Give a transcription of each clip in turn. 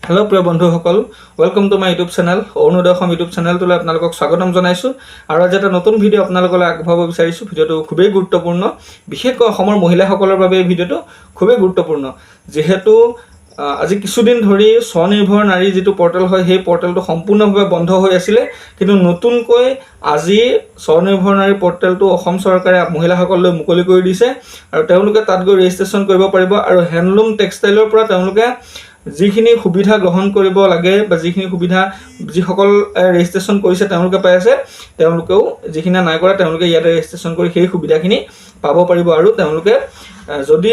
Hello' প্ৰিয় বন্ধুসকল, welcome to my YouTube channel Arunoday Assam. YouTube চেনেলটোলৈ আপোনালোকক স্বাগতম জনাইছোঁ আৰু আজি এটা নতুন ভিডিঅ' আপোনালোকলৈ আগবঢ়াব বিচাৰিছোঁ। ভিডিঅ'টো খুবেই গুৰুত্বপূৰ্ণ, বিশেষকৈ অসমৰ মহিলাসকলৰ বাবে এই ভিডিঅ'টো খুবেই গুৰুত্বপূৰ্ণ। যিহেতু আজি কিছুদিন ধৰি স্বনিৰ্ভৰ নাৰী যিটো পৰ্টেল হয়, সেই পৰ্টেলটো সম্পূৰ্ণভাৱে বন্ধ হৈ আছিলে। কিন্তু নতুনকৈ আজি স্বনিৰ্ভৰ নাৰী পৰ্টেলটো অসম চৰকাৰে মহিলাসকললৈ মুকলি কৰি দিছে আৰু তেওঁলোকে তাত গৈ ৰেজিষ্ট্ৰেশ্যন কৰিব পাৰিব আৰু হেণ্ডলুম টেক্সটাইলৰ পৰা তেওঁলোকে যিখিনি সুবিধা গ্ৰহণ কৰিব লাগে বা যিখিনি সুবিধা যিসকল ৰেজিষ্ট্ৰেশ্যন কৰিছে তেওঁলোকে পাই আছে, তেওঁলোকেও যিখিনি নাই কৰা তেওঁলোকে ইয়াতে ৰেজিষ্ট্ৰেশ্যন কৰি সেই সুবিধাখিনি পাব পাৰিব। আৰু তেওঁলোকে যদি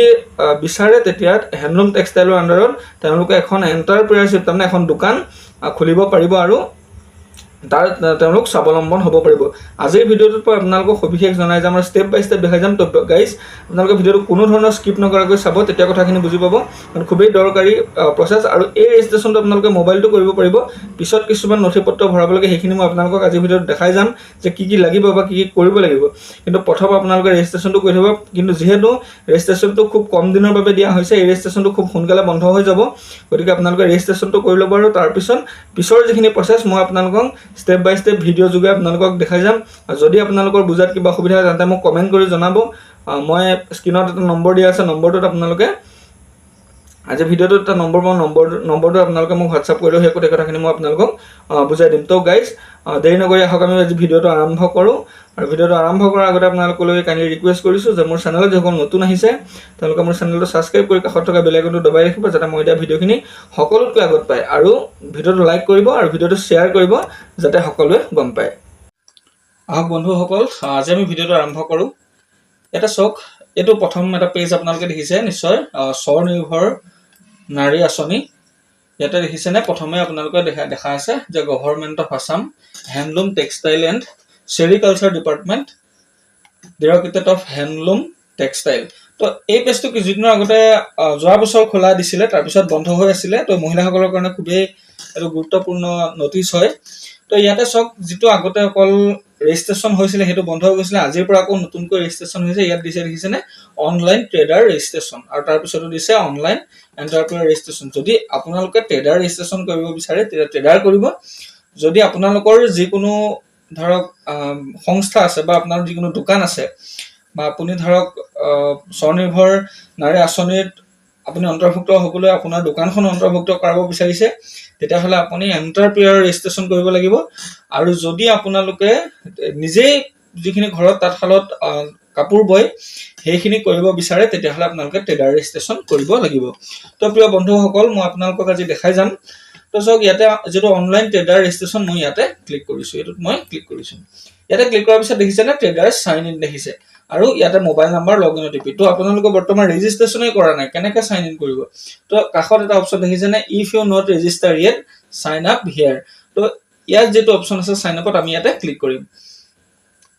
বিচাৰে, তেতিয়া হেণ্ডলুম টেক্সটাইলৰ আণ্ডাৰত তেওঁলোকে এখন এণ্টাৰপ্ৰিনাৰশ্বিপ, তাৰমানে এখন দোকান খুলিব পাৰিব আৰু তাৰ তেওঁলোক স্বাৱলম্বন হ'ব পাৰিব। আজিৰ ভিডিঅ'টোত মই আপোনালোকক সবিশেষ জনাই যাম আৰু ষ্টেপ বাই ষ্টেপ দেখাই যাম। তো গাইজ, আপোনালোকে ভিডিঅ'টো কোনো ধৰণৰ স্কিপ নকৰাকৈ চাব, তেতিয়া কথাখিনি বুজি পাব, কাৰণ খুবেই দৰকাৰী প্ৰচেছ। আৰু এই ৰেজিষ্ট্ৰেশ্যনটো আপোনালোকে মোবাইলটো কৰিব পাৰিব। পিছত কিছুমান নথি পত্ৰ ভৰাব লাগে, সেইখিনি মই আপোনালোকক আজিৰ ভিডিঅ'ত দেখাই যাম যে কি কি লাগিব বা কি কি কৰিব লাগিব। কিন্তু প্ৰথম আপোনালোকে ৰেজিষ্ট্ৰেশ্যনটো কৰি থ'ব। কিন্তু যিহেতু ৰেজিষ্ট্ৰেশ্যনটো খুব কম দিনৰ বাবে দিয়া হৈছে, এই ৰেজিষ্ট্ৰেশ্যনটো খুব সোনকালে বন্ধ হৈ যাব। গতিকে আপোনালোকে ৰেজিষ্ট্ৰেশ্যনটো কৰি ল'ব আৰু তাৰপিছত পিছৰ যিখিনি প্ৰচেছ মই আপোনালোকক ষ্টেপ বাই ষ্টেপ ভিডিঅ' যোগে আপোনালোকক দেখাই যাম। আৰু যদি আপোনালোকৰ বুজাত কিবা অসুবিধা হয়, তেন্তে মোক কমেণ্ট কৰি জনাব। মই স্ক্ৰীণত এটা নম্বৰ দিয়া আছে, নম্বৰটোত আপোনালোকে আজি ভিডিঅ'টোত এটা নম্বৰ পাওঁ, নম্বৰটো আপোনালোকে মোক হোৱাটছআপ কৰিলেও সেই গোটেই কথাখিনি মই আপোনালোকক বুজাই দিম। তো গাইজ, দেৰি নকৰি আহক আমি আজি ভিডিঅ'টো আৰম্ভ কৰোঁ। আৰু ভিডিঅ'টো আৰম্ভ কৰাৰ আগতে আপোনালোকলৈ কাইণ্ডলি ৰিকুৱেষ্ট কৰিছোঁ যে মোৰ চেনেলত যিসকল নতুন আহিছে, তেওঁলোকে মোৰ চেনেলটো ছাবস্ক্ৰাইব কৰি কাষত থকা বেল আইকনটো দবাই ৰাখিব, যাতে মই দিয়া ভিডিঅ'খিনি সকলোতকৈ আগত পায়। আৰু ভিডিঅ'টো লাইক কৰিব আৰু ভিডিঅ'টো শ্বেয়াৰ কৰিব, যাতে সকলোৱে গম পায়। আহক বন্ধুসকল, আজি আমি ভিডিঅ'টো আৰম্ভ কৰোঁ। এটা চাওক, এইটো প্ৰথম এটা পেজ আপোনালোকে দেখিছে নিশ্চয়, স্বনিৰ্ভৰ নাৰী আঁচনি। ইয়াতে দেখিছেনে, প্ৰথমে আপোনালোকে দেখা আছে যে Government of Assam, Handloom, Textile and Sericulture Department, Directorate of Handloom Textile। তো এই পেজটো কিছুদিনৰ আগতে যোৱা বছৰ খোলা দিছিলে, তাৰপিছত বন্ধ হৈ আছিলে। তো মহিলাসকলৰ কাৰণে খুবেই এইটো গুৰুত্বপূৰ্ণ নটিচ হয়। তো ইয়াতে চাওক, যিটো আগতে অকল ৰেজিষ্ট্ৰেশ্যন হৈছিলে সেইটো বন্ধ হৈ গৈছিলে, আজিৰ পৰা আকৌ নতুনকৈ ৰেজিষ্ট্ৰেশ্যন হৈছে। ইয়াত দিছে, দেখিছেনে, অনলাইন ট্ৰেডাৰ ৰেজিষ্ট্ৰেশ্যন আৰু তাৰপিছতো দিছে অনলাইন এণ্টাৰপ্ৰিনাৰ ৰেজিষ্ট্ৰেশ্যন। যদি আপোনালোকে ট্ৰেডাৰ ৰেজিষ্ট্ৰেশ্যন কৰিব বিচাৰে, তেতিয়া ট্ৰেডাৰ কৰিব। যদি আপোনালোকৰ যিকোনো ধৰক সংস্থা আছে বা আপোনাৰ যিকোনো দোকান আছে বা আপুনি ধৰক স্বনিৰ্ভৰ নাৰী আঁচনিত আপুনি অন্তৰ্ভুক্ত হ'বলৈ আপোনাৰ দোকানখন অন্তৰ্ভুক্ত কৰাব বিচাৰিছে, তেতিয়াহ'লে আপুনি এণ্টাৰপ্ৰিয়াৰ ৰেজিষ্ট্ৰেশ্যন কৰিব লাগিব। আৰু যদি আপোনালোকে নিজেই যিখিনি ঘৰত তাঁতশালত কাপোৰ বয় সেইখিনি কৰিব বিচাৰে, তেতিয়াহ'লে আপোনালোকে ট্ৰেডাৰ ৰেজিষ্ট্ৰেশ্যন কৰিব লাগিব। তো প্ৰিয় বন্ধুসকল, মই আপোনালোকক আজি দেখাই যাম। তো চাওক, ইয়াতে যিটো অনলাইন ট্ৰেডাৰ ৰেজিষ্ট্ৰেশ্যন, মই ইয়াতে ক্লিক কৰিছোঁ। এইটোত মই ক্লিক কৰিছোঁ। ইয়াতে ক্লিক কৰাৰ পিছত দেখিছেনে, ট্ৰেডাৰ চাইন ইন দেখিছে আৰু ইয়াতে mobile number, log in OTP. তো আপোনালোকে বৰ্তমান ৰেজিষ্ট্ৰেশ্যনেই কৰা নাই, কেনেকৈ চাইন ইন কৰিব? তো কাষত এটা অপশ্যন দেখিছেনে, "If you not register yet, sign up here"। তো ইয়াত যিটো অপশ্যন আছে চাইন আপত, আমি ইয়াতে ক্লিক কৰিম।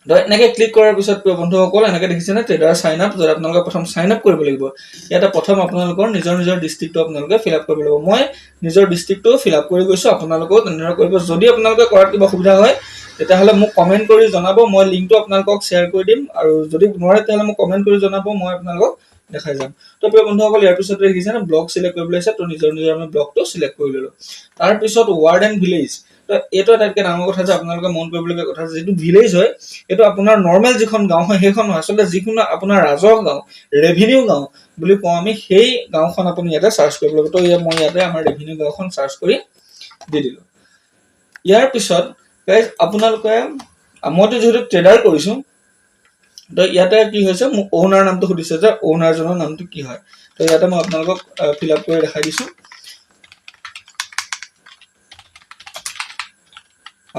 তো এনেকৈ ক্লিক কৰাৰ পিছত প্ৰিয় বন্ধুসকল, এনেকৈ দেখিছেনে, ট্ৰেডাৰ চাইন আপ, য'ত আপোনালোকে প্ৰথম চাইন আপ কৰিব লাগিব। ইয়াতে প্ৰথম আপোনালোকৰ নিজৰ নিজৰ ডিষ্ট্ৰিক্টটো আপোনালোকে ফিল আপ কৰিব লাগিব। মই নিজৰ ডিষ্ট্ৰিক্টটো ফিল আপ কৰি গৈছোঁ, আপোনালোকেও তেনেদৰে কৰিব। যদি আপোনালোকে কৰাত কিবা অসুবিধা হয়, তেতিয়াহ'লে মোক কমেণ্ট কৰি জনাব, মই লিংকটো আপোনালোকক শ্বেয়াৰ কৰি দিম। আৰু যদি নোৱাৰে, তেতিয়াহ'লে মোক কমেণ্ট কৰি জনাব, মই আপোনালোকক দেখাই যাম। তো প্ৰিয় বন্ধুসকল, ইয়াৰ পিছত দেখিছেনে, ব্লক চিলেক্ট কৰিবলৈ আছে। তো নিজৰ নিজৰ আমি ব্লকটো চিলেক্ট কৰি ল'লোঁ। তাৰপিছত ৱাৰ্ড এণ্ড ভিলেজ। তো এইটো আটাইতকৈ ডাঙৰ কথা যে আপোনালোকে মন কৰিবলগীয়া কথা, যিটো ভিলেজ হয় এইটো আপোনাৰ নৰ্মেল যিখন গাঁও হয় সেইখন নহয়, আচলতে যিকোনো আপোনাৰ ৰাজহ গাঁও, ৰেভিনিউ গাঁও বুলি কওঁ আমি, সেই গাঁওখন আপুনি ইয়াতে চাৰ্চ কৰিব লাগিব। তো ইয়াত মই ইয়াতে আমাৰ ৰেভিনিউ গাঁওখন চাৰ্চ কৰি দি দিলোঁ। ইয়াৰ পিছত গাইজ, আপোনালোকে মইতো যিহেতু ট্ৰেডাৰ কৰিছোঁ, তো ইয়াতে কি হৈছে, মোক অ'নাৰ নামটো সুধিছে যে অ'নাৰজনৰ নামটো কি হয়। তো ইয়াতে মই আপোনালোকক ফিল আপ কৰি দেখাই দিছোঁ।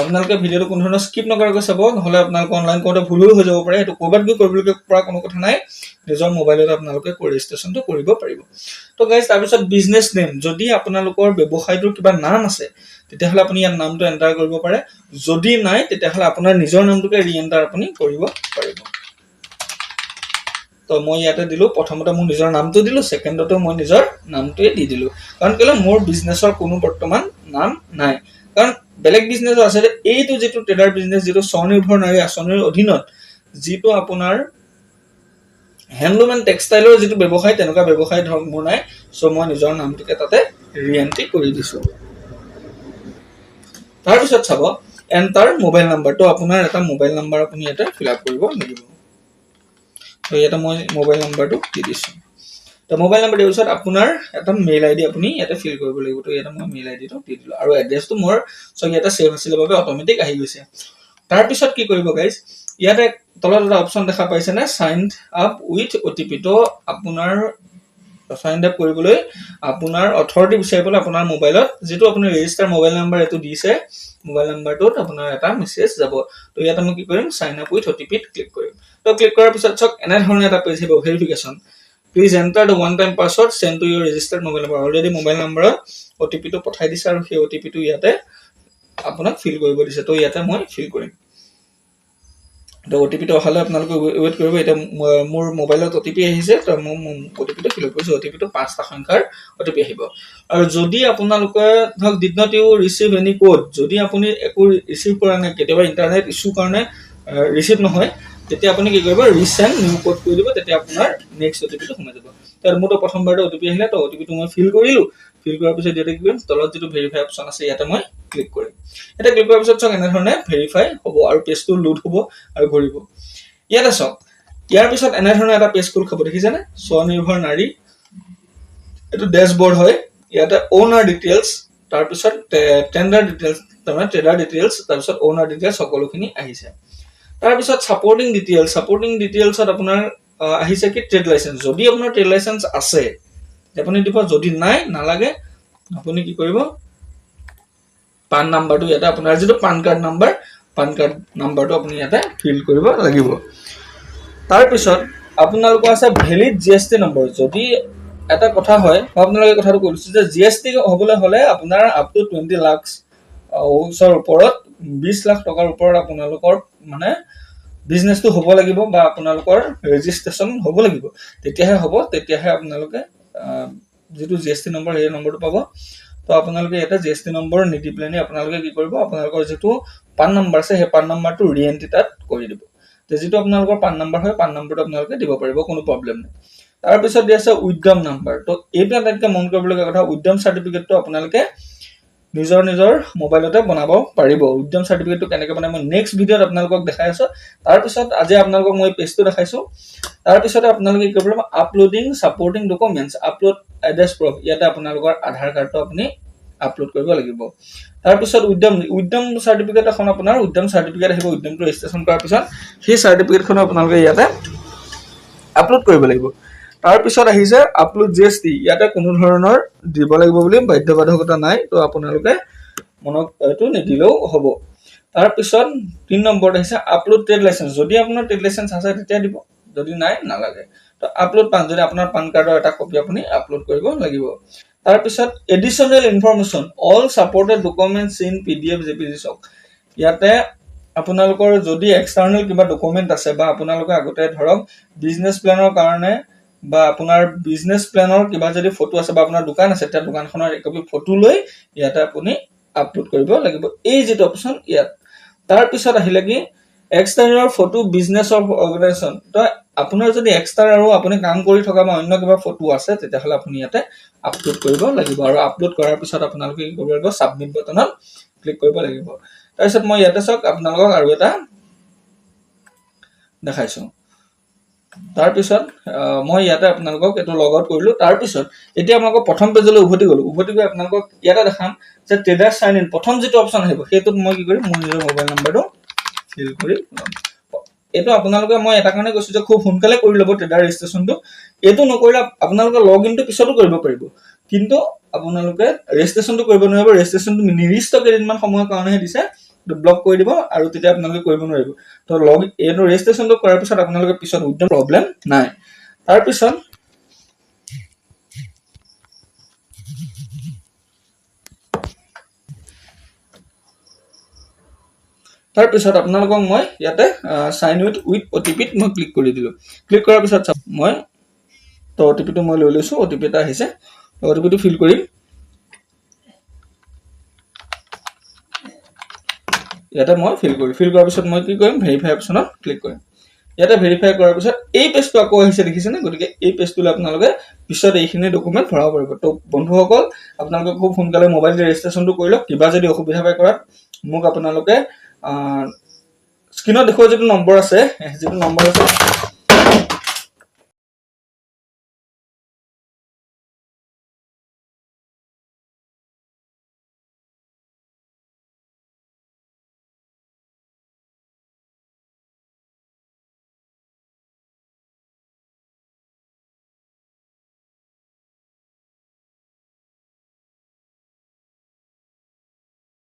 আপোনালোকে ভিডিঅ'টো কোনো ধৰণৰ স্কিপ নকৰাকৈ চাব, নহ'লে আপোনালোকে অনলাইন কৰোঁতে ভুলো হৈ যাব পাৰে। সেইটো ক'ৰবাত গৈ কৰিবলগীয়া পৰা কোনো কথা নাই, নিজৰ মোবাইলত আপোনালোকে ৰেজিষ্ট্ৰেশ্যনটো কৰিব পাৰিব। তো গাইজ, তাৰপিছত বিজনেছ নেম। যদি আপোনালোকৰ ব্যৱসায়টোৰ কিবা নাম আছে, তেতিয়াহ'লে আপুনি ইয়াত নামটো এণ্টাৰ কৰিব পাৰে। যদি নাই, তেতিয়াহ'লে আপোনাৰ নিজৰ নামটোকে ৰি এণ্টাৰ আপুনি কৰিব পাৰিব। তো মই ইয়াতে দিলোঁ, প্ৰথমতে মোৰ নিজৰ নামটো দিলোঁ, ছেকেণ্ডতো মই নিজৰ নামটোৱে দি দিলোঁ। কাৰণ কেলৈ, মোৰ বিজনেছৰ কোনো বৰ্তমান নাম নাই। কাৰণ বেলেগ বিজনেছো আছে, এইটো যিটো ট্ৰেডাৰ বিজনেছ, যিটো স্বনিৰ্ভৰ নাৰী আঁচনিৰ অধীনত যিটো আপোনাৰ হেণ্ডলুম এণ্ড টেক্সটাইলৰ যিটো ব্যৱসায়, তেনেকুৱা ব্যৱসায় ধৰক মোৰ নাই। চ' মই নিজৰ নামটোকে তাতে ৰি এণ্ট্ৰি কৰি দিছোঁ। তাৰপিছত চাব, এণ্টাৰ মোবাইল নাম্বাৰটো, আপোনাৰ এটা মোবাইল নাম্বাৰ আপুনি ইয়াতে ফিল আপ কৰিব লাগিব। তো ইয়াতে মই মোবাইল নাম্বাৰটো দি দিছোঁ। তো মোবাইল নাম্বাৰ দিয়াৰ পিছত আপোনাৰ এটা মেইল আই ডি আপুনি ইয়াতে ফিল কৰিব লাগিব। তো ইয়াতে মই মেইল আই ডিটো দি দিলোঁ আৰু এড্ৰেছটো মোৰ চব ইয়াতে ছেভ আছিলে বাবে অট'মেটিক আহি গৈছে। তাৰপিছত কি কৰিব গাইজ? ইয়াতে তলত এটা অপশ্যন দেখা পাইছেনে? Sign up with OTP. তো আপোনাৰ চাইন আপ কৰিবলৈ, আপোনাৰ অথৰিটি বিচাৰিবলৈ আপোনাৰ মোবাইলত যিটো আপুনি ৰেজিষ্টাৰ মোবাইল নাম্বাৰ এইটো দিছে, মোবাইল নাম্বাৰটোত আপোনাৰ এটা মেছেজ যাব। তো ইয়াতে মই কি কৰিম? Sign up with O' T পিত ক্লিক কৰিম। তো ক্লিক কৰাৰ পিছত চাওক, এনেধৰণে এটা পেজ আহিব, verification, please enter the one time password send to your registered mobile number. Already mobile নাম্বাৰত অ' টি পিটো পঠাই দিছে আৰু সেই অ' টি পিটো ইয়াতে আপোনাক ফিল কৰিব দিছে। তো ইয়াতে মই ফিল কৰিম। তো অ' টি পিটো অহালৈ আপোনালোকে ৱেইট কৰিব। এতিয়া মোৰ মোবাইলত অ' টি পি আহিছে। তো মই অ' টি পিটো ফিল কৰিছোঁ। অ' টি পিটো 5টা সংখ্যাৰ অ' টি পি আহিব। আৰু যদি আপোনালোকে ধৰক did not you receive any code, যদি আপুনি একো ৰিচিভ কৰা নাই, কেতিয়াবা ইণ্টাৰনেট ইছ্যু কাৰণে ৰিচিভ নহয়, তেতিয়া আপুনি কি কৰিব? ৰিচেণ্ড নিউ কোড কৰি দিব। তেতিয়া আপোনাৰ নেক্সট অ' টি পিটো সোমাই যাব। তো মোৰতো প্ৰথমবাৰতে অ' টি পি আহিলে। তো অ' টি পিটো মই ফিল কৰিলোঁ। ফিল কৰাৰ পিছত ইয়াতে কি কৰিম? তলত যিটো ভেৰিফাই অপশ্যন আছে, ইয়াতে মই ক্লিক কৰিম। ইয়াতে ক্লিক কৰাৰ পিছত চাওক, এনেধৰণে ভেৰিফাই হ'ব আৰু পেজটো লোড হ'ব আৰু ঘূৰিব। ইয়াতে চাওক, ইয়াৰ পিছত এনেধৰণে এটা পেজ খোল খাব। দেখিছেনে? স্বনিৰ্ভৰ নাৰী, এইটো ডেছবৰ্ড হয়। ইয়াতে অ'নাৰ ডিটেইলছ, তাৰপিছত টেণ্ডাৰ ডিটেইলছ, তাৰমানে ট্ৰেডাৰ ডিটেইলছ, তাৰপিছত অ'নাৰ ডিটেইলছ, সকলোখিনি আহিছে। তাৰপিছত ছাপৰ্টিং ডিটেইলছ। ছাপৰ্টিং ডিটেইলছত আপোনাৰ আহিছে কি? Trade licence. যদি আপোনাৰ ট্ৰেড লাইচেঞ্চ আছে, আপুনি দিব। যদি নাই, নালাগে। আপুনি কি কৰিব? পান নাম্বাৰটো ইয়াতে, আপোনাৰ যিটো PAN card number, PAN card নাম্বাৰটো আপুনি ইয়াতে ফিল কৰিব লাগিব। তাৰপিছত আপোনালোকৰ আছে ভেলিড জিএছটি নম্বৰ। যদি এটা কথা হয়, মই আপোনালোকে কথাটো কৈ দিছোঁ যে জিএছটি হ'বলৈ হ'লে আপোনাৰ আপ টু 20 লাখ ওচৰৰ ওপৰত, 20 লাখ টকাৰ ওপৰত আপোনালোকৰ মানে বিজনেছটো হ'ব লাগিব বা আপোনালোকৰ ৰেজিষ্ট্ৰেশ্যন হ'ব লাগিব, তেতিয়াহে হ'ব। তেতিয়াহে আপোনালোকে যিটো জিএছটি নম্বৰ, সেই নম্বৰটো পাব। তো আপোনালোকে ইয়াতে জিএছটি নম্বৰ নিদি পেলানি আপোনালোকে কি কৰিব? আপোনালোকৰ যিটো পান নম্বৰ আছে, সেই পান নম্বৰটো ৰি এণ্ট্ৰি তাত কৰি দিব। যে যিটো আপোনালোকৰ পান নম্বৰ হয়, পান নম্বৰটো আপোনালোকে দিব পাৰিব, কোনো প্ৰব্লেম নাই। তাৰপিছত দি আছে উদ্যম নাম্বাৰ। তো এইটো আটাইতকৈ মন কৰিবলগীয়া কথা। উদ্যম চাৰ্টিফিকেটটো আপোনালোকে নিজৰ নিজৰ মোবাইলতে বনাব পাৰিব। উদ্যম চাৰ্টিফিকেটটো কেনেকৈ বনাই, মই নেক্সট ভিডিঅ'ত আপোনালোকক দেখাই আছোঁ। তাৰপিছত আজি আপোনালোকক মই পেজটো দেখাইছোঁ। তাৰপিছতে আপোনালোকে কি কৰিব লাগিব? Uploading supporting documents, upload address proof। ইয়াতে আপোনালোকৰ আধাৰ কাৰ্ডটো আপুনি আপলোড কৰিব লাগিব। তাৰপিছত উদ্যম উদ্যম চাৰ্টিফিকেট এখন, আপোনাৰ উদ্যম চাৰ্টিফিকেট আহিব উদ্যমটো ৰেজিষ্ট্ৰেশ্যন কৰাৰ পিছত, সেই চাৰ্টিফিকেটখনো আপোনালোকে ইয়াতে আপলোড কৰিব লাগিব। তাৰপিছত আহিছে আপলোড জিএছটি। ইয়াতে কোনো ধৰণৰ দিব লাগিব বুলি বাধ্যবাধকতা নাই। তো আপোনালোকে মনত এইটো নিদিলেও হ'ব। তাৰপিছত 3 নম্বৰত আহিছে আপলোড ট্ৰেড লাইচেঞ্চ। যদি আপোনাৰ ট্ৰেড লাইচেঞ্চ আছে, তেতিয়া দিব। যদি নাই, নালাগে। তো আপলোড পান, যদি আপোনাৰ পান কাৰ্ডৰ এটা কপি আপুনি আপলোড কৰিব লাগিব। তাৰপিছত additional information, all supported documents in PDF, JPG। চাওক, ইয়াতে আপোনালোকৰ যদি এক্সটাৰ্নেল কিবা ডকুমেণ্ট আছে বা আপোনালোকে আগতে ধৰক বিজনেছ প্লেনৰ কাৰণে বা আপোনাৰ বিজনেছ প্লেনৰ কিবা যদি ফটো আছে বা আপোনাৰ দোকান আছে, তেতিয়া দোকানখনৰ একপি ফটো লৈ ইয়াতে আপুনি আপলোড কৰিব লাগিব, এই যিটো অপশ্যন ইয়াত। তাৰপিছত আহিলে কি? External photo business of organisation. তো আপোনাৰ যদি এক্সট্ৰা আৰু আপুনি কাম কৰি থকা বা অন্য কিবা ফটো আছে, তেতিয়াহ'লে আপুনি ইয়াতে আপলোড কৰিব লাগিব। আৰু আপলোড কৰাৰ পিছত আপোনালোকে কি কৰিব লাগিব? ছাবমিট বটনত ক্লিক কৰিব লাগিব। তাৰপিছত মই ইয়াতে চাওক, আপোনালোকক আৰু এটা দেখাইছোঁ। তাৰপিছত মই ইয়াতে আপোনালোকক এইটো লগ আউট কৰিলোঁ। তাৰপিছত এতিয়া আপোনালোকক প্ৰথম পেজলৈ উভতি গ'লোঁ। উভতি গৈ আপোনালোকক ইয়াতে দেখাম যে ট্ৰেডাৰ চাইন ইন প্ৰথম যিটো অপশ্যন আহিব, সেইটোত মই কি কৰিম? মোৰ নিজৰ মোবাইল নাম্বাৰটো ফিল কৰি ল'ম। এইটো আপোনালোকে, মই এটা কাৰণে কৈছোঁ যে খুব সোনকালে কৰি ল'ব ট্ৰেডাৰ ৰেজিষ্ট্ৰেশ্যনটো। এইটো নকৰিলে আপোনালোকে লগ ইনটো পিছতো কৰিব পাৰিব, কিন্তু আপোনালোকে ৰেজিষ্ট্ৰেশ্যনটো কৰিব নোৱাৰিব। ৰেজিষ্ট্ৰেশ্যনটো নিৰ্দিষ্ট কেইদিনমান সময়ৰ কাৰণেহে দিছে, ব্লক কৰি দিব আৰু তেতিয়া আপোনালোকে কৰিব নোৱাৰিব। তো লগ এইটো ৰেজিষ্ট্ৰেশ্যনটো কৰাৰ পিছত আপোনালোকে পিছত উদ্যম প্ৰব্লেম নাই। তাৰপিছত আপোনালোকক মই ইয়াতে sign with with O' T পিত মই ক্লিক কৰি দিলোঁ। ক্লিক কৰাৰ পিছত চাওক, মই তো অ' টি পিটো মই লৈ লৈছোঁ। অ' টি পি এটা আহিছে, অ' টি পিটো ফিল কৰিম। ইয়াতে মই ফিল কৰিম। ফিল কৰাৰ পিছত মই কি কৰিম? ভেৰিফাই অপশ্যনত ক্লিক কৰিম। ইয়াতে ভেৰিফাই কৰাৰ পিছত এই পেজটো আকৌ আহিছে, দেখিছেনে? গতিকে এই পেজটোলৈ আপোনালোকে পিছত এইখিনি ডকুমেণ্ট ভৰাব পাৰিব। তো বন্ধুসকল, আপোনালোকে খুব সোনকালে মোবাইল ৰেজিষ্ট্ৰেশ্যনটো কৰি লওক। কিবা যদি অসুবিধা পায় কৰাত, মোক আপোনালোকে স্ক্ৰীণত দেখুওৱা যিটো নম্বৰ আছে,